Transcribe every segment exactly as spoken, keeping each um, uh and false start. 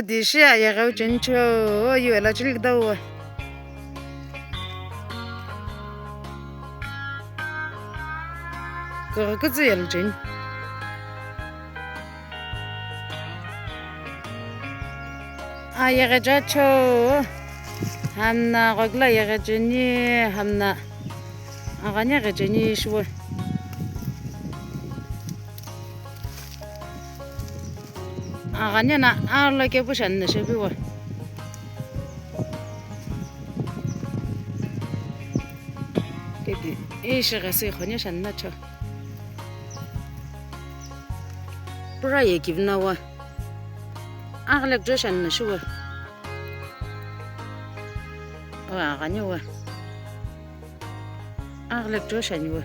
Di shi ayegheu cheni cho, yu ela chili kdau. Kughi kütsü yelu cheni. Ayeghecha cho, hamna ghokla yeghecheni, hamna aghani yeghecheni shiwe. Aghani na alo kepu shanna shepiwe. Kedi, ishi ghesi khonye shanna cho. Pura ye kivna wa. Aghlek jo shanna shiwe. Wa aghani wa. Aghlek jo shani wa.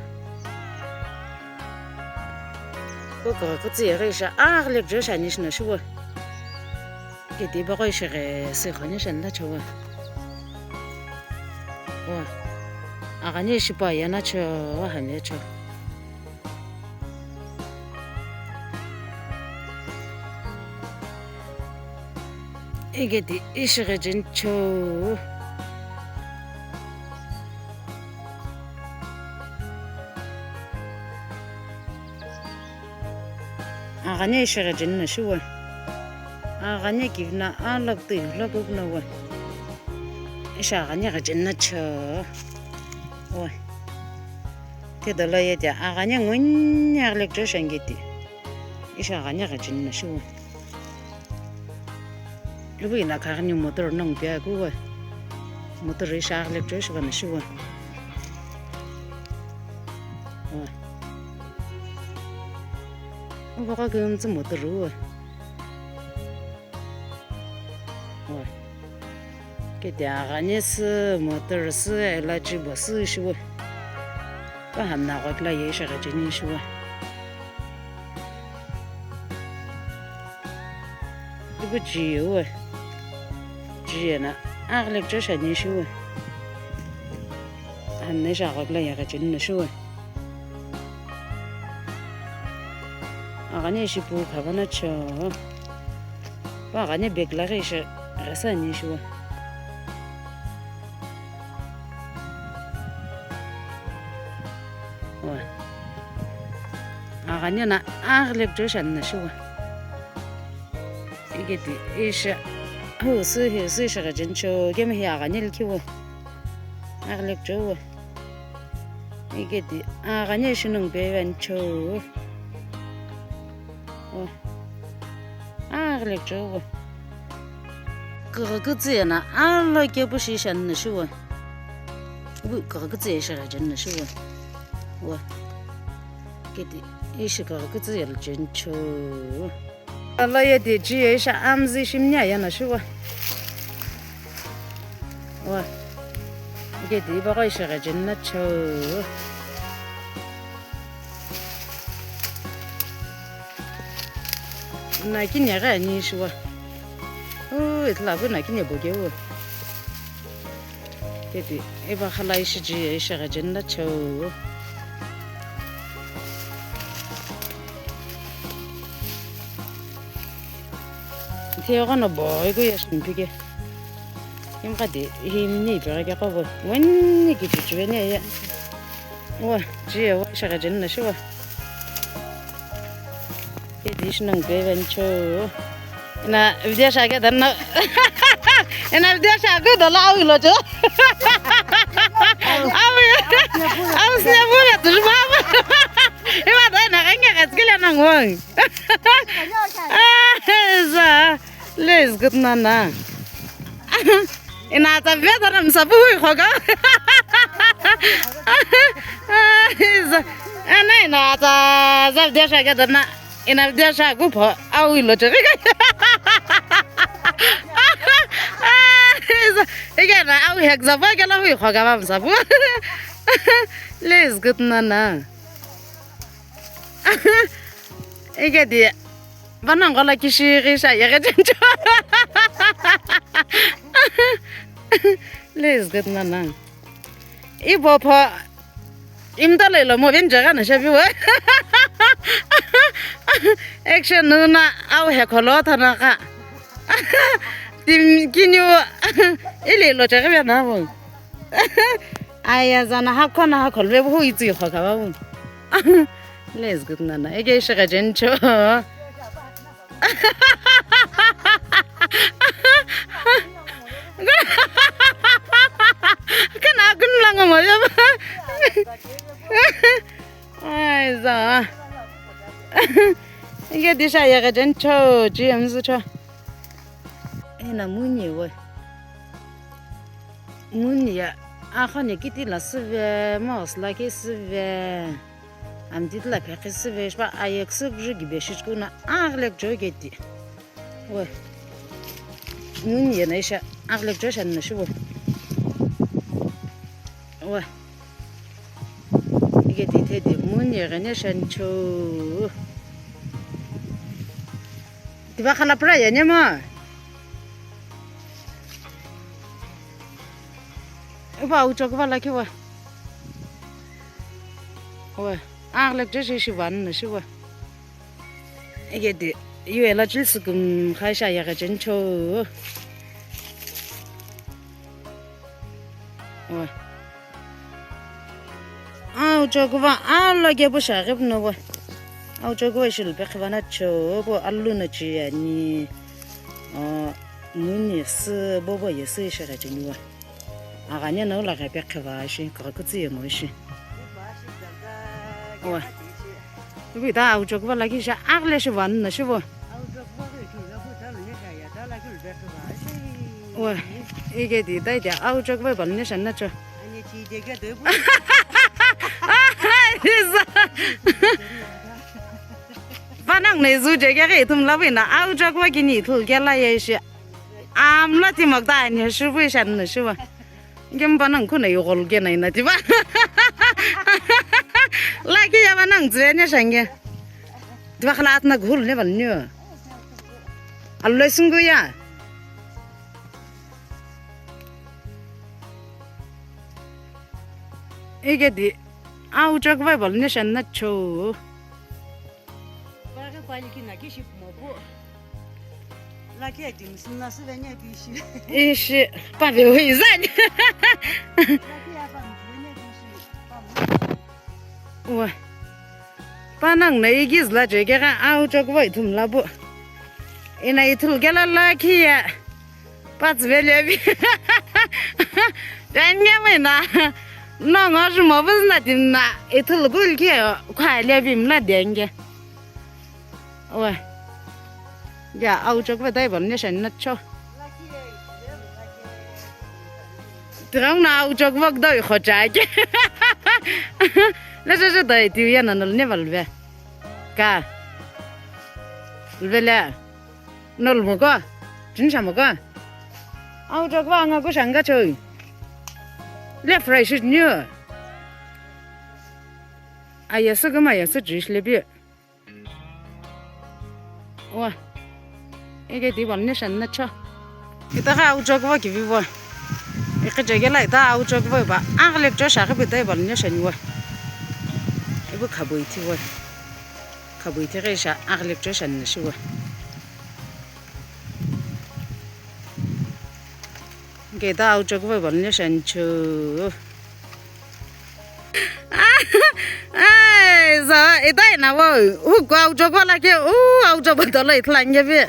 Koko kutsi yeghi isha aghlek jo shani shina shiwa. Kedi bagho ishi ghesi khonye shanna cho wa. Wa. Aghani shipa yana cho wa hami cho. Igedi ishi ghejeni cho. Aghani ishi ghejeni na shiwa. Aghani kivna alak tui lak ukna wa. Ishi aghani ghejeni na cho. Wa. Te dolo ye de aghani nguni aghlek jo shangeti. Ishi aghani ghejeni na shiwa. Ibu ina kaghani motor nong pia kuwa. Motor ishi aghlek jo shiwa na shiwa. Wa. Ubo ka kümtsü motor uwa. Wa. Kedi aghani sü, motor sü, elachi bo sü shiwe. Pa hamna ghokla ye ishi ghejeni shiwe. Ibu chiye uwe. Chiye na aghlek jo shani shiwe. Hamna ishi ghokla ye ghejeni na shiwe. Aghani ishi pu khavana cho. Pa aghani bag laghi ishi ghesa ani shiwa. Wa. Aghani na aghlek jo shanna shiwa. Igedi ishi. Hu sü hi sü ishi ghejeni cho. Kemi hi aghani likhiwa. Aghlek jo wa. Igedi aghani ishi nong pe van cho. Wa. Aghlek jo wa. Kughi kütsü ye na alo kepu shi shanna shiwa. Ibu kughi kütsü ye ishi ghejeni na shiwa. Wa. Kedi ishi kughi kütsü yelu cheni cho. Alo ye de chiye ishi amzi shimni aya na shiwa. Wa. Kedi bagho ishi ghejeni na cho. Na kini ghi ani shiwa. Uu, ithulu apu na kini bo keu. Kedi, iba khala ishi chiye ishi ghejeni na cho. Ithighono bo iku ye shimpi ke. Imqadi, himni ipeghi ke qobo. Wani ki chichiveni ye. Wa, chiye wa ishi ghejeni na shiwa. Kedi ishi nong pe van cho. Ina video shake dana. Ina video shake dala au ilo cho. Au, au sine bu ya tu mama. Iba dana kanya katskile nang wang. Eza, let's go nana. Ina ta veta na msapu hui khoga. Eza, ana ina ta za dia sha ga na, ina dia sha gu pho, au ilo chiri. Eza, ike na au hek za ba ga la hui khoga ba msapu. Let's go nana. Ike di. Vanongo la kishi ghi sha yeghe chencho. Let's go nana. Ibo pho imta lelo mo vin jaga na shabi wa. Action nuna au he kholo thana ka. Timi kini wo. Ili lo chaghi ve na vo. Aya zana hakho na hakho lve hu itsi kho ka va vo. Let's go nana. Ege shaka jencho. Kana kun langa mo ya. Ai za. Ege disha ya ga jencho, G M zu cho. Ena muni we. Muni ya, akhani kiti la süve, mouse la ke süve. Amtiti la phekhi süve, shipa ayek sükjü gibe shichkuna, aglek jo geti. We. Muni ya na isha, aglek jo shan na shibo. We. Ike tithe di muni ghene shancho. Tiba khala pra ya nyema. Uba ucho kuba la kiwa. Owe, aglek je shi shi van na shi wa. Ike di, yue la chil sukum khai sha ya ga chencho. Owe. Auchokva, alo kepu shaghi puno vo. Auchokva ishi lupekhiva na cho, vo alu na chiyani. O, muni sü, bobo ye sü ishi gha cheni vo. Aghani na ula gha pekhiva ishi, kakutsu ye ngo ishi. Vo. Ivi ta auchokva laki sha, aghile shi vanu na shi vo. Wa, ike di, dai dia, auchokva balne shan na cho. Panang ne zu je ke ithum la vina, auchokva kini ithul ke la ye shi. Am la ti mak da ne shu vui shan na shi va. Gem panang kuna yugol ke na ina ti va. Laki ya panang zwe ne shange. Ti va khala atna ghul ne val nyo. Allo sungu ya. Ike di, auchokva balne shan na cho. Paghi pali kina kishi pumopu. Laki adi msina sivenya bishi. Ishi, pave hui zani. Laki apa mvenya bishi. Wa. Panang na igiz la jegera auchokva ithum la bu. Ina ithul gela laki ya. Patsvelevi. Denge mena. No ngo ju mo buzna dimna. Ithul gul ki kwa levi mna denge. Owe. Ya, auchokva dai bal ne shan na cho. Tirang na auchokva dai khocha ke. Le je je dai ti ya na ne valve. Ka. Vele. Nol moko, chin sha moko. Auchokva anga ko shanga choi. Left right shoot new. Aya su gama ya su jish le bi. Wa. Ege di bal ne shan na cho. Ita ka auchokva ki vi vo. Ike jege la ita auchokva ba. Aglek jo sha ka bi dai bal ne shan wa. Ibu khaboi ti wa. Khaboi ti ka sha aglek jo shan na shi wa. Geta auchokva balne shancho. Ai, za, ita ina vo. Hu ko auchokva la ke, u auchokva dola itla nge be.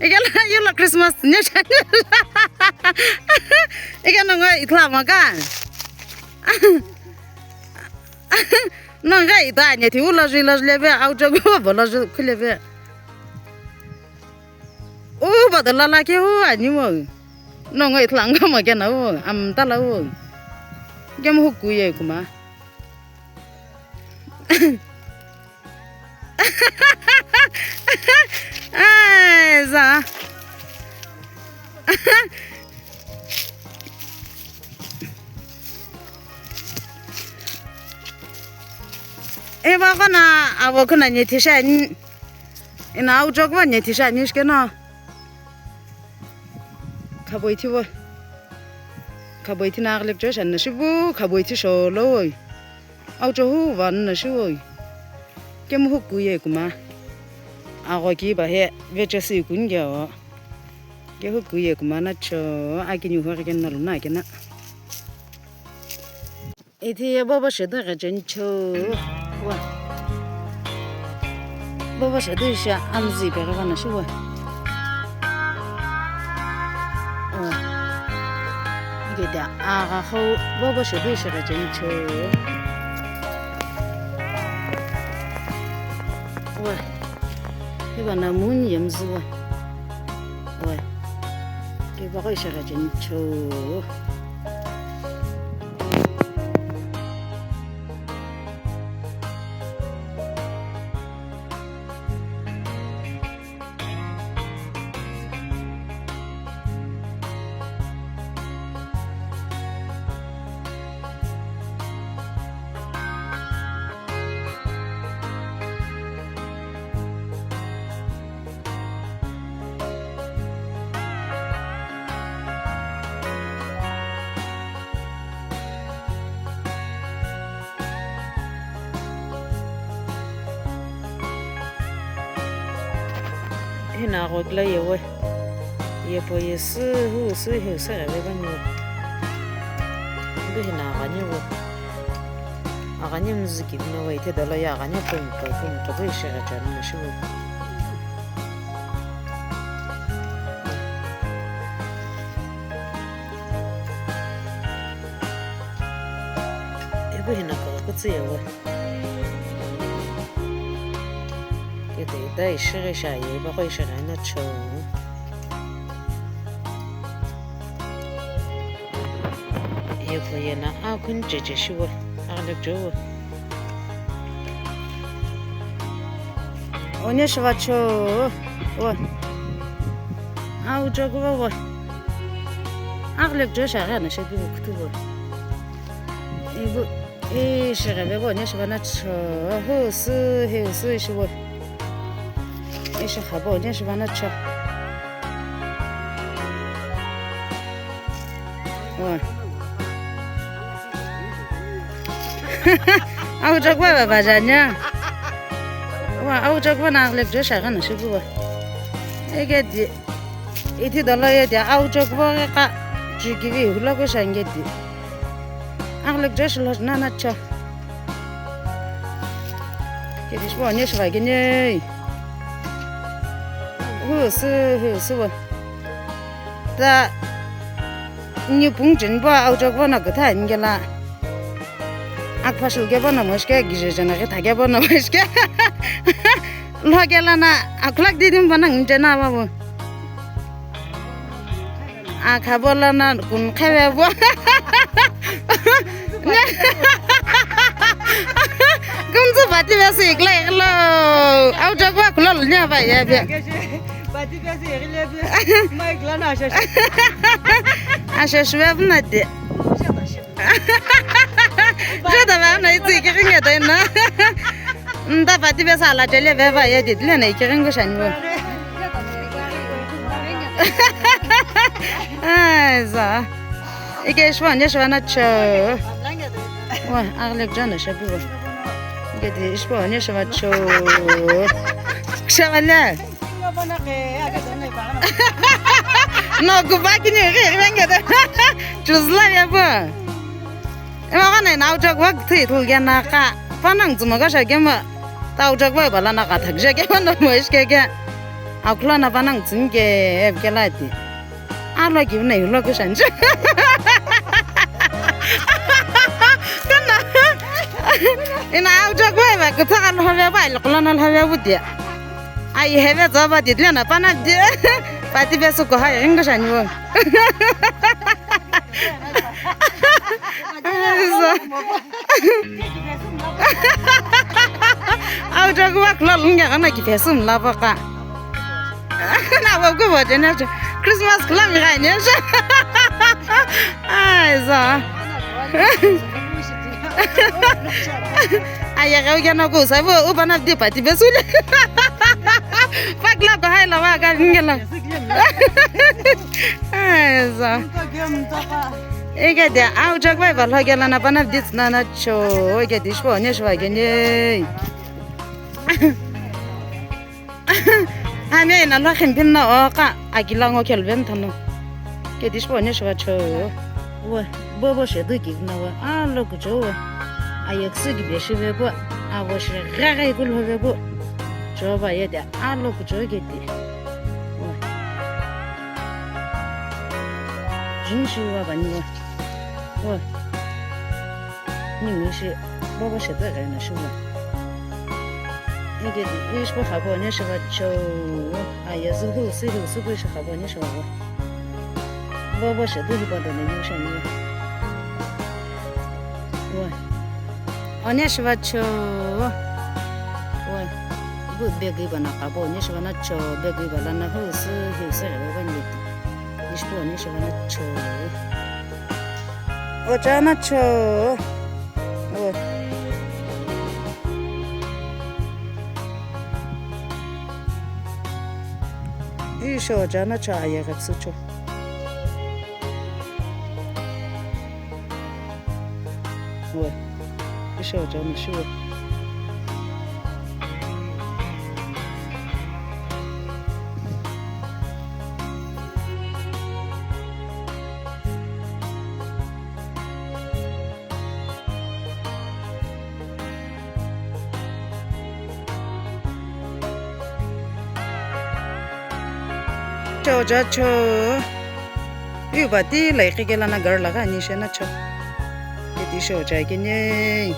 Ike la yula Christmas ne shan. Ike no ngo itla ma ka. No ngo ita ne ti ula jila jile be auchokva bala ju khule be. U bado lala ke u ani mo. No ngo itla ngo mo ke na u am ta la u. Ke mo ku ye kuma. Ai za. E ba ko na avo ko na ne thisha ni. Ina auchokva ne thisha ni shke no. Khaboi thi vo. Khaboi thi na aglek jo shan na shibu, khaboi thi sholo oi. Aucho hu van na shi oi. Ke mu hu ku ye kuma. Ago ki ba he, ve che si kun ge o. Kehu kuye kumana cho, akini huwa kena luna kena. Ithi ye bobo shedu ghecheni cho. Wa. Bobo shedu sha amzi pe ghana shi wa. Wa. Geda agha ho bobo shedu sha ghecheni cho. Wa. Hiba na muni yemzu wa. Wa. Hiba ko isha ghecheni cho. Hina agho kula yewe. Yepo yesü, hu sü, he sü ghi vevani. Ipu hina aghani wu. Aghani müzü kivino wa ithe dolo ye aghani pumi po, pumi po ishi ghi chanu na shiwu. Ipu hina kugha kütsü yewe. Kete ita ishighi sha ye, ipa qo ishighi ino cho. Yeko yena akuni cheche shiwa, aghile kucho wo. One shiva cho, wo. Au cho kuwa wo. Aghile kucho sha ghana shepi wo kutu wo. Ibu. Ishi ghebe bo, one shiva na cho, hu sü, hu sü, ishi wo. Ishi khabo, one shiva na cho. Wa. Au chokwa ba bajanya. Wa, au chokwa na aghile kucho sha ghana shipu wa. Ege di. Ithi dolo ye dia au chokwa ghi qa. Chukivi hulo ko shange di. Aghile kucho shilo na na cho. Kedi shibo one shiva gene. Hu sü, hu sü wo. Ta ni pung chen bo au chok bo na kutha ngela. Ak phashul ke bo na moshke, gije jana ke thake bo na moshke. Lo ke la na akhulak di dim bo na ngi chena ba bo. Akha bo la na kun khewe bo. Kumtsu pati besi ikla iklo. Au chok ba kulo nya ba ya be. Pati besi ikla be. Mai kla na asha. Asha shwe na de. Jada ba na itsi kiringa de na. Nda pati besa la chele be ba ye dit le na ikiringu shani wo. Ai za. Ike ishwa ne shwa na cho. Wa, aghile kucho na shapi wa. Ike di ishwa ne shwa cho. Shwa la. No, go back in your, your, your, your. Choose la ya ba. Ema gana na ujak wak thui thul gena ka. Panang tsuma ka sha gema. Ta ujak wai bala na ka thak sha gema no mo ish ke ke. Akula na panang tsin ke ev ke la ti. Alo ki na yulo ke shan. Kana. Ina ujak wai ba kutha ka lo ba ba lo kula na lo ba bu dia. Ai heve zo ba di le na pana di. Pati be su ko ha ringo shan wo. Au chok wa kula lunga kana ki fesum la baka. Na wa ku wa jena cho. Christmas kula mi ga ne cho. Ai za. Aya ga ga na ku sa bo u bana di pati besule. Pakla ko hai la wa ga ngela. Ai za. Ege de au chok bai ba lhogela na bana dits na na cho. Ege de shwa ne shwa ge ne. Ane na lo khin bin na o ka. Akila ngo kheluveni thanu. Kedi shipo ne shiva cho. Wo, bobo shedu ki na wo. Alo kucho wo. Ayek su ki be shive po. Avo shi gaga ikul hove po. Cho ba ye de. Alo kucho kedi. Wo. Jin shiva ba ni wo. Wo. Ningu ishi bobo shepe ghena shiwa. Ike ishi bo khabo ne shiva cho. Aya zu hu si hu su bu ishi khabo ne shiva bo. Bobo shedu hi bodo ne yu shani. Wa. One shiva cho. Wa. Bu begi bana khabo ne shiva na cho begi bala na hu si hu si ghena ni. Ishi bo ne shiva na cho. Ocha na cho. O. Isho ocha na cho aye gapsu cho. O. Isho ocha na shu. Cho cha cho. Yu ba ti lai ki ke la na gar la ga ni she na cho. Ke ti sho cha ke ne.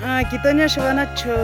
Ah, kitonya shiva na cho.